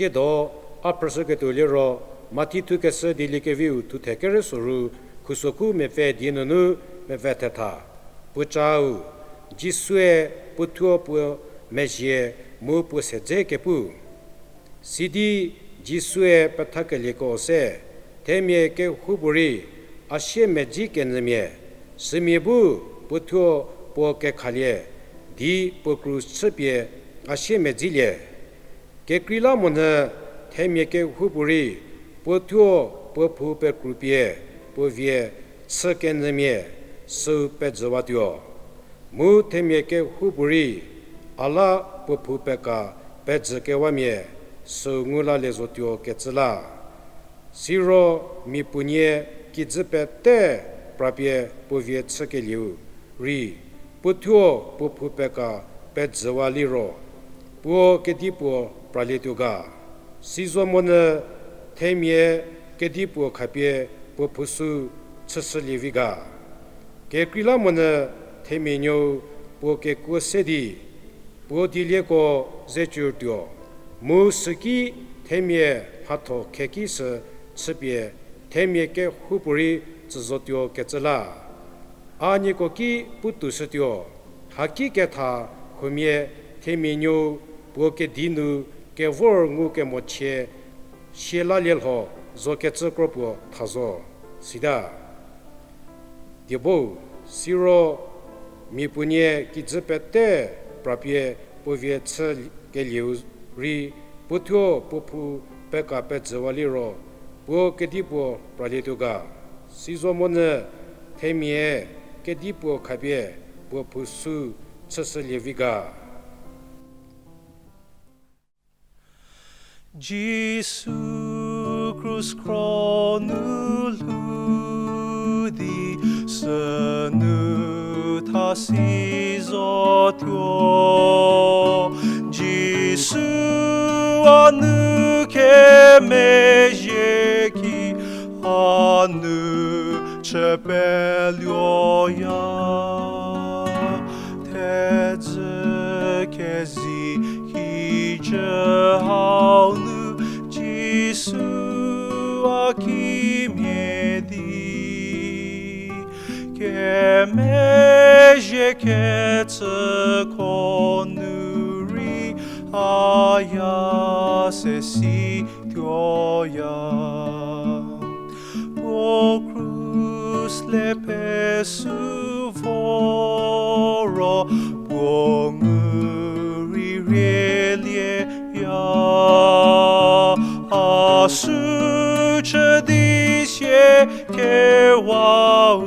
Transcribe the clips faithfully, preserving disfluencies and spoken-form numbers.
Siedo, a phrüshüketuo liro, Mathi thukeshü dieliekeviu thuthe kerei soru, khusoku mepfü die nunu mepfü thetha. Puocau, Jisue puothuo puo mezhie mu puo se dze kepu. Sidi Jisue pethakelieko se, themia kehoupuorei a siemedzi kenyümia, sümia bu puothuo puo kekhalie, di puo krus chüpie a siemedzilie. Kekreilamonyü themia kehoupuorei puothuo puo phou pekrupie puo vie chü kenyümia süu pejüwatuo. Mu themia kehoupuorei a la puo phou peka pejükewamia süu ngu lalie zotuo kecü la. Siro mia puonie kijü pete prapie puo vie chükelieu rei, puothuo puo phou peka pejüwa liro, puo kedipuo pralietuo ga? Sizomonyü themia kedipuo khapie puo phou sü chüshülievi ga? Kekreilamonyü themia nuou puo kekuo se di, puo dielieko ze cürtuo, mu süki themia mhatho kheki sü chüpie themia kehoupuorei tsü zotuo kecü la. A nieko ki putuoshütuo, haki ketha huomia themia nuou puo kedi nu kevor ngukemochie sie lalie lho zokecü kro puo tha zo, sita. Diebo, siro mia puonie kijü pete prapie puo vie chükelieu rei, puothuo puo phou peka pejüwa liro, puo kedipuo pralietuo ga? Sizomonyü themia kedipuo khapie puo phou sü chüshülievi ga? Jisu krus kro nu lhou di sünu thasi zotuo. Jisu a nu kemezhie ki a nu chü peluoya. Thedzü kezi kijü hau nu Jisu a kimhie di, kemezhie kecüko nu rei a ya se si tuoya. Puo krus le pesü vo ro, puo ngu rei rielieya. A sü chü di sie kewau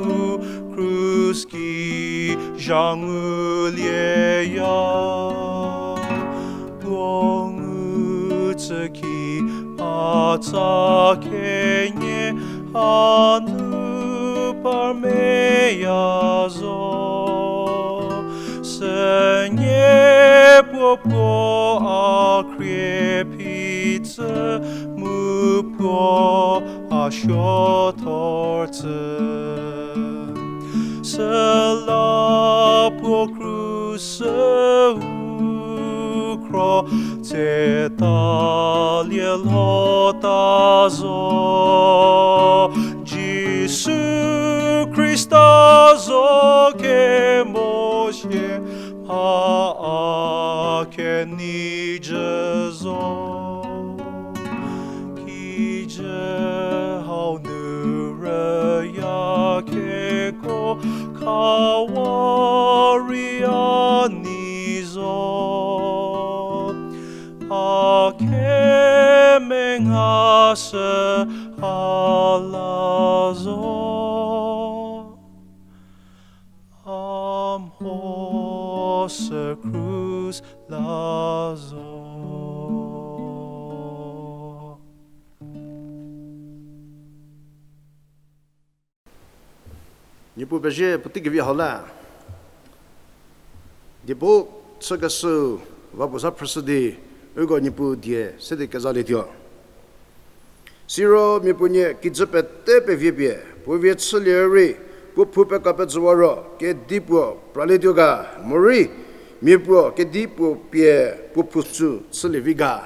krus ki zha ngulieya. Puo ngu tsüki a tsa kenie a nu par meya zo. Sünie puo puo a khrie phi tsü mu puo a suo thor tsü. Süla puo krus u khro tseta lie lhota zo. Jisu Khrista zo kemosie, mha a kenei jü zo. Kijü hau nu rüya keko khawa rei a nei zo. A kemenga sü a la zo. A mho sü krus la zo. Niepuu pezie puotei kevi hau la. Diebo chükeshü va puo za phrüshü di, uko Niepuu die se di kezalietuo. Siro miapuonie kijü pete peviepie, puo vie chülie rei, puo phou peka pejüwa ro, kedipuo pralietuo ga, morei, miapuo kedipuo pie puo phou sü chülievi ga.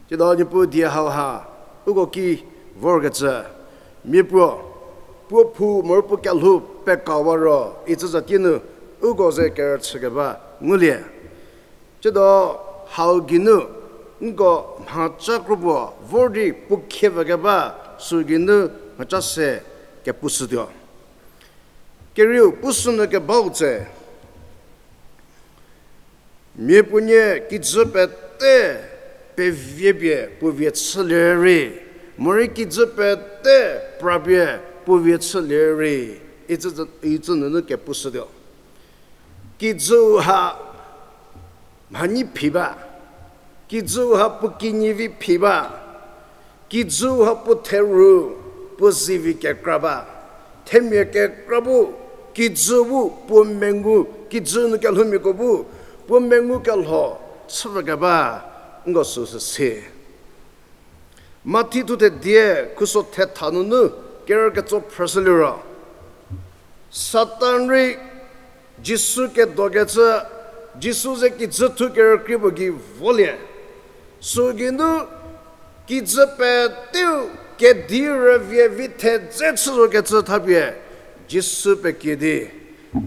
Tsiedo Niepuu die hauha uko ki vorkecü, miapuo, puo phou moro puo kelhou pekawa ro icü zatie nu uko ze kerüchükeba ngulie. Tsiedo hau geinu nko mhaca kropuo vor di puo khie vükeba sü geinu mhaca se kepushütuo. Kerieu pushü nu kebau tse, miapuonie kijü pete pevie pie puo vie chülie rei, morei kijü pete prapie puo vie chülie rei, icü, icü nunu kepushütuo. Kijüu ha mhanyi phi ba, kijüu ha puo kinyi vi phi ba, kijüu ha puo theru, puo zivi kekra ba, themia kekra bu, kijü bu puo mengu, kijü nu kelhoumiako bu puo mengu kelho chüpfü keba, nko süsü si. Mathi thuthe die khuso thetha nunu kerü ketso phrüshü liro, Satan rei Jisu kedokecü, Jisu ze kijü thu kerükrie puo gei volie. Sü geinu kijü peteu kedi rüvie vi thedze chü zokecü thapie Jisu pekie di,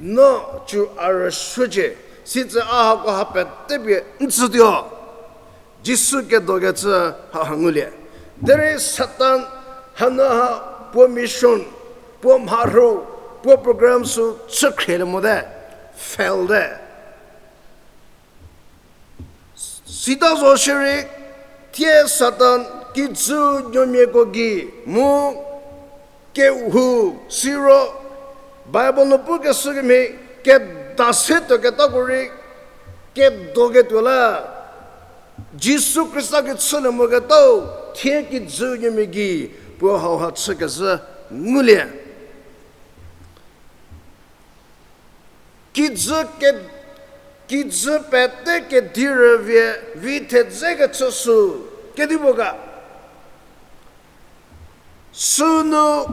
no cü a rüsuocie, sitse a hako ha pete pie n tsütuo. Jisu kedokecü haha ngulie. Derei Satan hanu ha puo mission, puo mharhü, puo program sü chükhrielie mote, fail te. Sita zo shierei, thie Satan kijü nuomiako gei mu kehou siro Bible nu pukeshü kemhie keda se tuoketako rei kedoketuo la, Jisu Khrista gei chülie moketau thie kijü nuomia gei puo hauha chükezhü ngulie. Kijü ke-, kijü pete kedi rüvie vi thedze kechü sü kedipuo ga? Sünu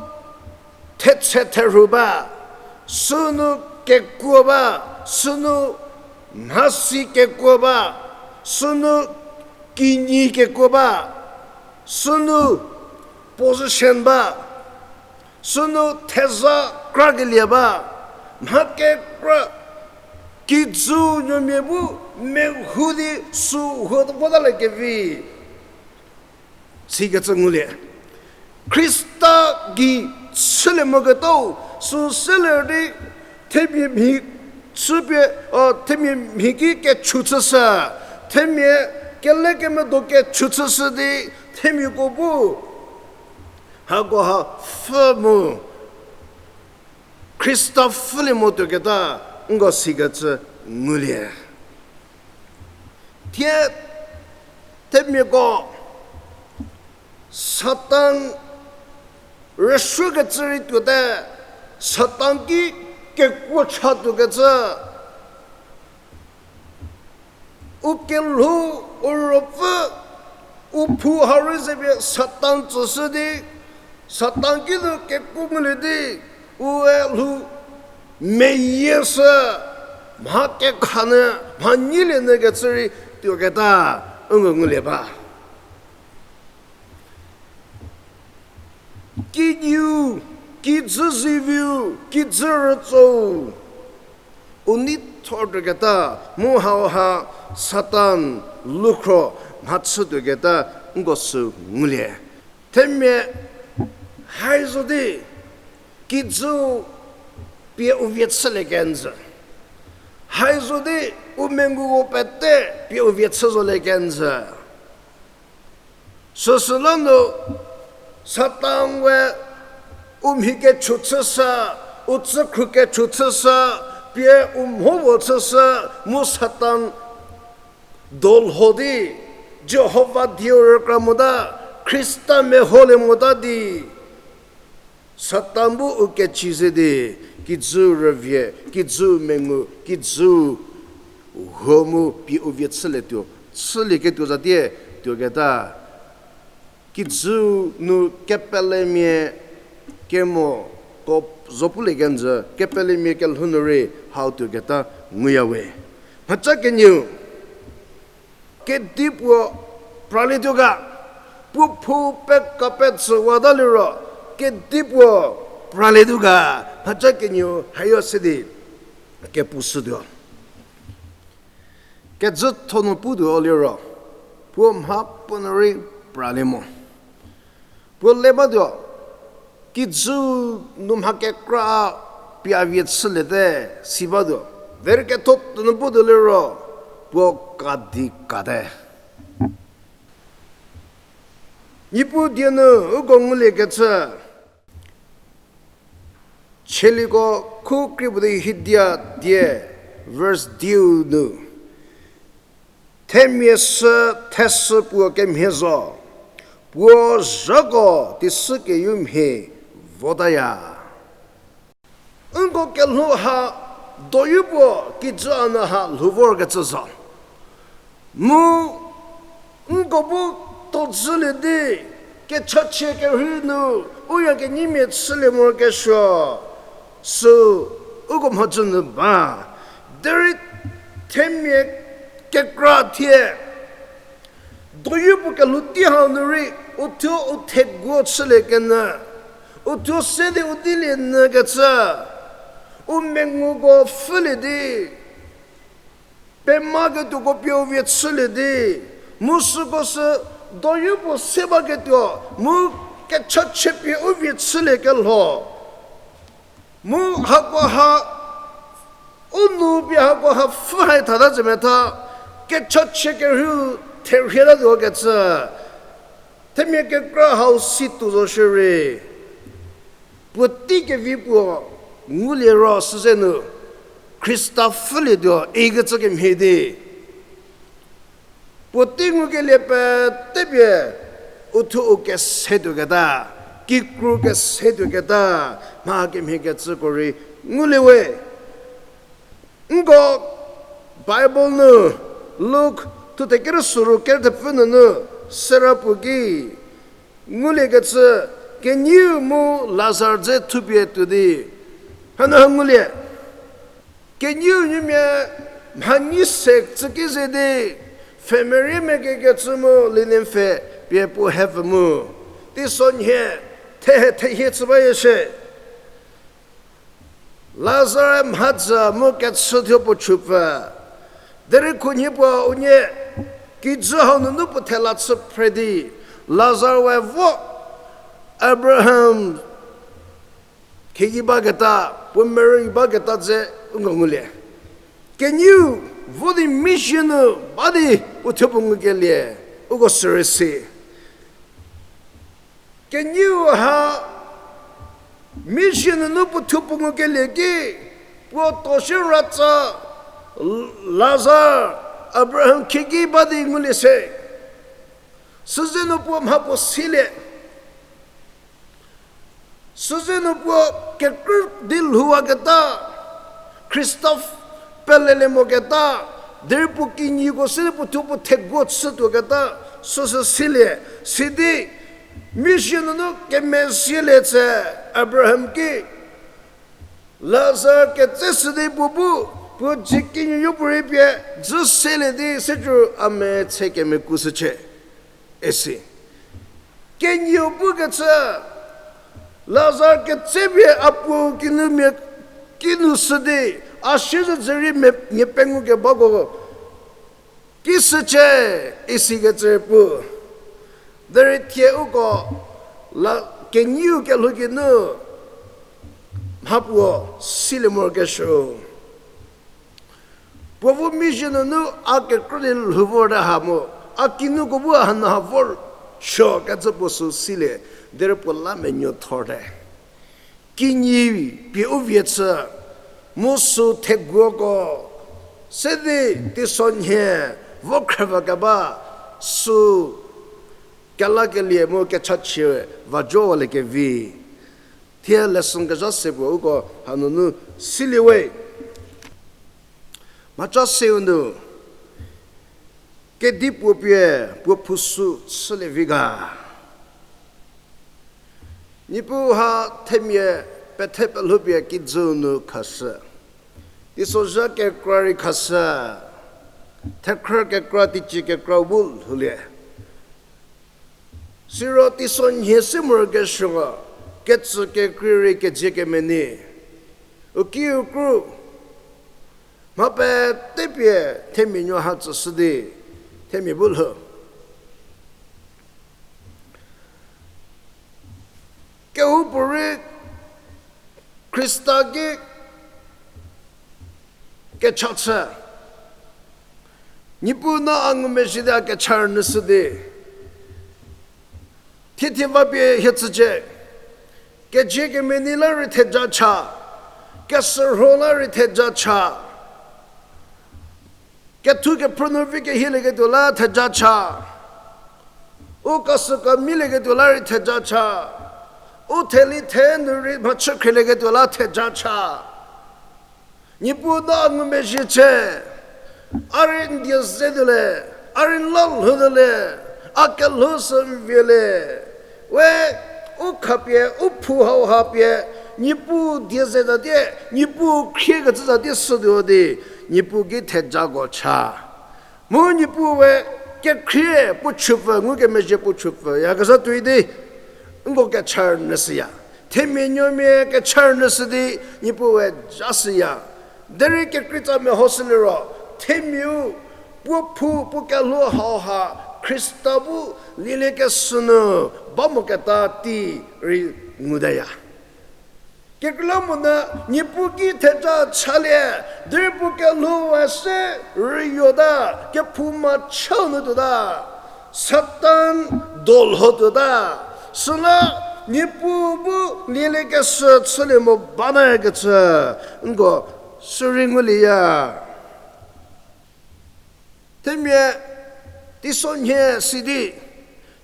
thetse therhu ba, sünu kekuo ba, sünu mhasi kekuo ba, sünu kinyi kekuo ba, sünu position ba, sünu theza krakelie ba, mha kekra kijü nuomia bu mehou di sü huo votalie kevi sikecü ngulie. Khrista gei chülie moketau sü seler di themia mhi chüpie, o, themia mhi ki kechu chüshü, themia kelekemedo kechu chüshü di themiako bu hako ha pfhü mu Khrista pfhülie mo tuoketa nko sikecü ngulie. Thie themiako Satan rüsuokecü rei tuote, Satan ki kekuo cha tuokecü. U kelhou, u ruopfü, u phou ha rei ze pie Satan tsüshü di, Satan kinu kekuo ngulie di, ue lhou meyie sü, mha kekha nyü, mha nyilie nyü kecü rei tuoketa, u ngu ngulie ba. Kinyiu, kijü ziviu, kijü rütsou, u neithor tuoketa, mu hauha Satan lukhro mhachü tuoketa nko sü ngulie. Themia hai zo di kijü pie u vie chülie kenjü. Hai zo di u menguko pete pie u vie chü zolie kenjü. Süsü la nu Satan we u mhi kechu chüshü, u tsükhru kechu chüshü, pie u mhowo chüshü, mu Satan dolho di, Jihova dieu rükra mota, Khrista meholie mota di Satan bu u keci ze di, kijü rüvie, kijü mengu, kijü huo mu pie u vie chülietuo, chülieketuo zatie tuoketa. Kijü nu kepelemia kemo ko zo pulie kenjü, kepelemia kelhou nu rei hau tuoketa nguya we. Mhaca kenieu, kedipuo pralietuo ga, puo phou pekapetsüwata liro, kedipuo pralietuo ga, mhaca kenieu hayo se di kepushütuo. Kezütho nu putuo liro, puo mha puo nu rei pralie mo. Puo le batuo, kijü nu mha kekra pie a vie chüliete, si batuo. Derei ketho tuo nu putuo liro, puo kadi kate. Niepuu die nu uko nguliekecü, Chieliko khu krie puo di hiedia die, verse diu nu, themia sü thesü puo kemhie zo, puo zhako teisü keyumhie votaya. Nko kelhou ha doyo puo kijü a nu ha lhou vorkecü zo. Mu nko bu todzülie di, kechachie kerhei nu u ya kenyimia chülie morokesuo, sü uko mhodzü nu ba. Derei themia kekra thie doyo puo kelhou tei hau nu rei, uthuo u theguo chülie kenyü, uthuo se di u dilie nyükecü, u menguko pfhülie di, pemaketuoko pie u vie chülie di, mu süko sü doyo puo se baketuo, mu kechachie pie u vie chülie kelho. Mu hako ha, u nu pie hako ha pfhü hai thata zü metha, kechachie kerheiu therhie tatuo kecü, themia kekra hau si tuo zo shierei, puotei kevi puo ngulie ro süze nu Khrista pfhülietuo ikecü kemhie di, puotei ngukelie petepie, uthuo u kese tuoketa, kikru kese tuoketa, mha kemhie kecüko rei ngulie we. Nko Bible nu Luk thuthe kerü soru kerü thepfü nunu sera puo ki nguliekecü, kenyiu mu Lazar dze thupie tuo di. Hanu ha ngulie. Kenyiu numia mhanyi se tsüki ze di, pfhemerie mekekecü mu linen pfhe pie puo hepfü mu, teisonhie, thehe thehie chü bayie shie. Lazar mhadzü mu kechüthuo puo chupfü. Derei khunhie puo unie kijü hau nunu puo thela chü phre di, Lazar we vo Abraham khieki baketa, puo merü baketa dze uko ngulie. Kenyiu vo di mission nu ba di uthuo puo ngukelie, uko sürüsi. Kenyiu ha mission nunu puo thuo puo ngukelie ki, puo to shie ratsa Lazar, Abraham khieki ba di ngulie se. Süze nu puo mha puo silie. Süze nu puo kekrü di lhouwaketa, Khrista pelelie moketa, derei puo kinyiko se di puo thuo puo theguo chütuoketa, süsü silie, sidi mission nunu kemezhielie tse Abraham ki, Lazar ketse sidi puo bu, puo dzie kinyuyo puorei pie, dzü selie di se cü a metse kemeku shücie. Isi. Kenyiu pukecü, Lazar ketsepie a puo kinumia kinu sidi, a siezedzürie mia, mia pengou kebako ki shücie, isikecü pu. Derei thie uko la kenyiu kelhou kinu mha puo silie morokesuo. Puo vo mission nunu a kekrü di lhou vorte ha mu, a kinuko bu hanu ha vor suo kecü puo sü silie, derei puo la menuo thorte. Kinyi pie u vie chü, mu sü theguoko, se di teisonhie, vo khrüvü keba, sü kelakelie mu kechachie va jowalie kevi. Thie lesson kezha se puo uko hanunu silie we. Mhaca seu nu, kedipuo pie puo phushü chülie vi ga. Niepuu ha themia pethe pelhoupie kijü nu khashü. Teisozha kekra rei khashü. Thekhrü kekra, teicie kekra bu lhoulie. Siro teisonhie se morokesuo, ketsü kekrei rei kezie kemenei, u ki u kru, mha pete pie themia nuo ha tsüshü di, themia bu lhou. Kehoupuorei Khrista ki kecha chü. Niepuu no a ngumezhie di a kecha rünyüshü di. Thiethie va pie hie tsücie. Kezie kemenei la rei theja cha. Kesürho la rei theja cha. Kethu kephrü nu vi kehielieketuo la theja cha. U kasü kamilieketuo la rei theja cha. U theli the nu rei mhachü khrielieketuo la theja cha. Niepuu no a ngumezhie chü. A rei n die ze tuo le, a rei n la lhou tuo le, a kelhou sü n vie le. We, u khapie, u phou hauha pie, Niepuu die ze zatie, Niepuu khriekecü zatie shütuo di, Niepuu ki thejako cha. Mu Niepuu we kekhrie puo chüpfü, ngukemezhie puo chüpfü yakezha tuoi di, nko kecha rünyüshüya. Themia nuomia kecha rünyüshü di, Niepuu we jashüya. Derei kekreitsa mehoshü liro, themiau, puo phou, puo kelhou hauha, Khrista bu lieliekeshü nu ba moketa tei rei ngutaya. Kekreilamonyü Niepuu ki theja chalie, derei puo kelhou we se rüyota, kephouma chau nu tuota, Satan dolho tuota, süla Niepuu bu lieliekeshü chülie mo bata kecü, nko sürei ngulieya. Themia teisonhie sidi,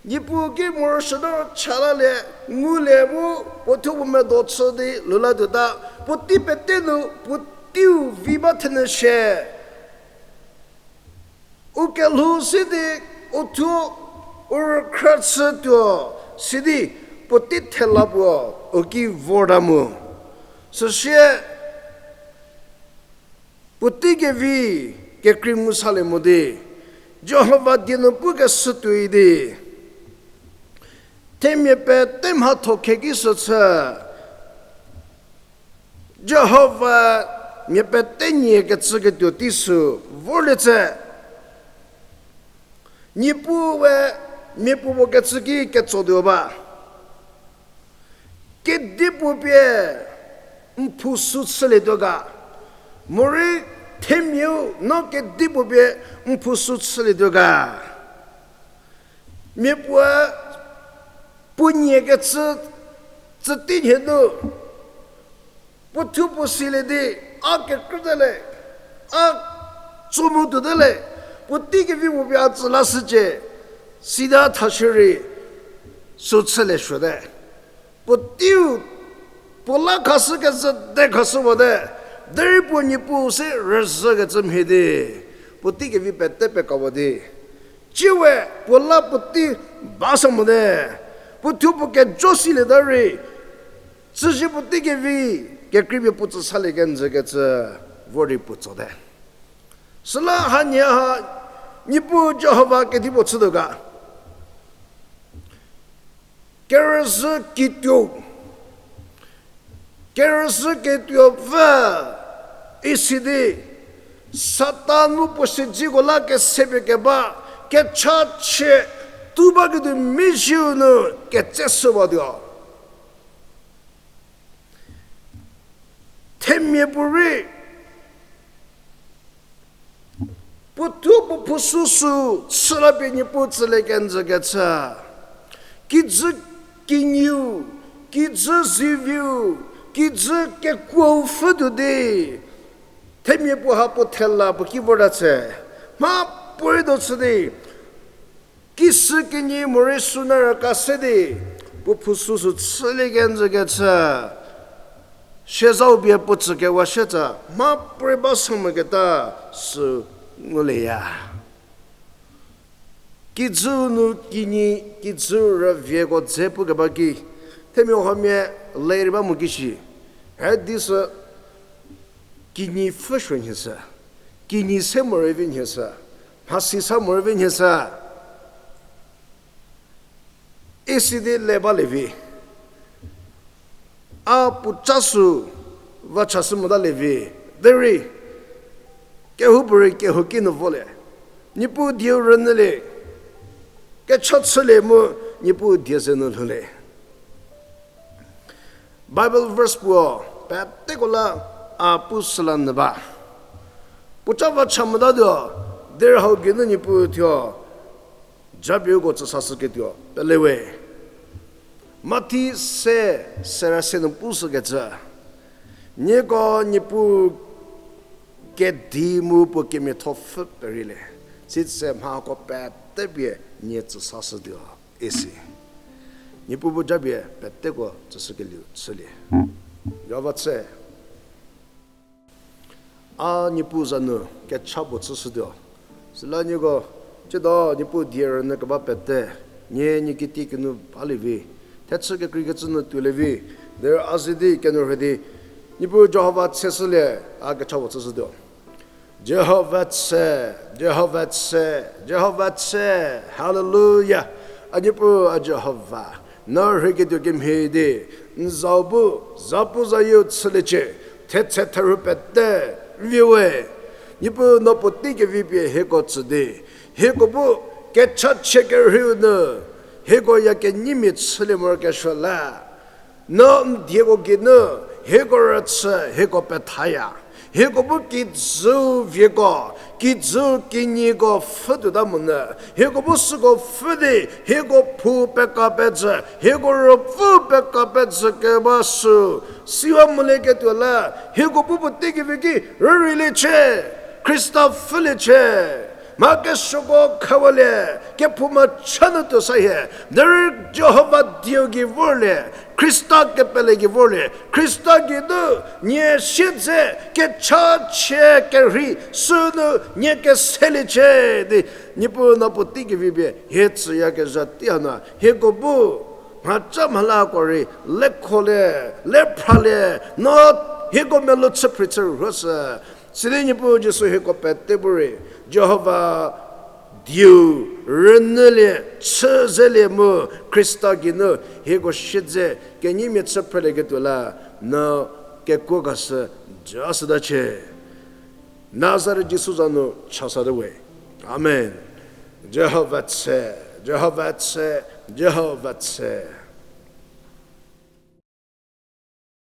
Niepuu ki morosuo no chalalie, ngulie mu, puo thuo puo medo chü di lhoulatuota, puotei pete nu, puoteiu vi ba thenyü shie. U kelhou sidi, u thuo, u rükhra chütuo, sidi, puotei thela puo, u ki vorta mu. Süsie, puotei kevi kekrei ngu salie mo di, Jihova die nu pukeshü tuoi di, themia pete mhatho kheki sü chü, Jihova mia pete nie kecüketuo tei sü vorlie tse. Niepuu we mia puopuo kecü ki ketsotuo ba. Kedipuo pie n phou sü chülietuo ga. Morei themiau no kedipuo pie n phou sü chülietuo ga. Mia puoe puo nie kecü, tsütei nhie nu, puo thuo puo silie di, a kekrüte le, a tso mu tuote le, puotei kevi puo pie a tsü lashücie, sita thashürei, sü chülie suote. Puoteiu, puo la khashü kezhü de khashü wate, derei puo Niepuu se rüzhükecü mhie di, puotei kevi pete pekawa di. Ciewe puo la puotei ba sa mote, puo thuo puo kejo silieta rei, tsüzie puotei kevi, kekreipie puo tsü salie kenjü kecü, vor rei puo tsote. Süla hanie ha, Niepuu Jihova kedipuo chütuo ga. Kerüzhü kituo, kerüzhü ketuopfü, isidi, Satan mu puo siedzeko la kesepie keba, kechachie, tuo baketuo mizieu nu ketseshüwatuo. Themia puorei, puo thuo puo phou süsü, chüla pie Niepuu tsülie kenjü kecü. Kijü kinyiu, kijü ziviu, kijü kekuou pfhütuo di. Themia puo ha puo thela puo ki vorta tse. Mha puorei do chü di. Kisü kinyi morei suna raka se di, puo phou süsü chülie kenjü kecü. Siezau pie puo tsükewa sietsa, mha puorei ba sa moketa sü ngulieya. Kijü nu kinyi, kijü rüvieko dze pukeba ki, themia huomia lerei ba mo ki shi. He di sü kinyi pfhüsuo nhie sü, kinyi se morei vi nhie sü, mhasi sa morei vi nhie sü. Isi di le balie vi. A puoca sü va chashü motalie vi. Derei kehoupuorei kehouki nu volie. Niepuu dieu rünyülie. Kecha chülie mu Niepuu die ze nu lhoulie. Bible verse puo peteko la a pu süla nyü ba. Puoca va cha motatuo, derei hau geinu Niepuu thuo japie uko tsüsashüketuo pelewe. Mathi se, sera se nu pushükecü, nieko Niepuu kedi mu puo kemiathopfü perielie. Sitse mhako pete pie nie tsüsashütuo isi. Niepuu bu japie peteko tsüshükelieu chülie. Jihova tse. A Niepuu za nu kecha puo chüshütuo. Süla nieko, tsiedo Niepuu die rünyü keba pete, nie nie kitiekinu balie vi, thechü kekreikecü nu tuolie vi, derei a ze di kenourhei di, Niepuu Jihova tse shülie, a kecha puo chüshütuo. Jihova tse, Jihova tse, Jihova tse, Hallelujah. A Niepuu, a Jihova, no rheiketuo kemhie di, n zau bu zapuzayie chüliecie, thetse therhu pete n vie we. Niepuu no puotei kevi pie hieko tsü di, hieko bu kechachie kerheiu nu, hieko ya kenyimia chülie morokesuo la, no n dieko geinu hieko rüchü, hieko pethaya. Hieko bu kijü vieko, kijü kinyiko pfhütuota monyü, hieko bu süko pfhü di, hieko phou peka pejü, hieko ruopfü peka pejü keba sü siwa molieketuo la, hieko bu puotei kevi ki rüreiliecie, Khrista pfhüliecie. Mha kesuoko khawalie, kephouma cha nu tuo sa hie, derei Jihova dieu gei vorlie, Khrista kepele gei vorlie, Khrista geinu nie siedze kechachie kerhei sünu nie keseliecie di, Niepuu no puotei kevi pie hie tsüyakezha tei hanu hieko bu mhaca mhalako rei lekholie, lephralie, no hieko melou chü phri chü rhuoshü. Sidi Niepuu Jisu hieko pete bu rei Jihova dieu rünyülie, chüzelie mu Khrista geinu hieko siedze kenyimia chü phrelieketuo la, no kekuo khashü ja shütacie. Nazaret Jisu za nu chasate we. Amen. Jihova tse, Jihova tse, Jihova tse.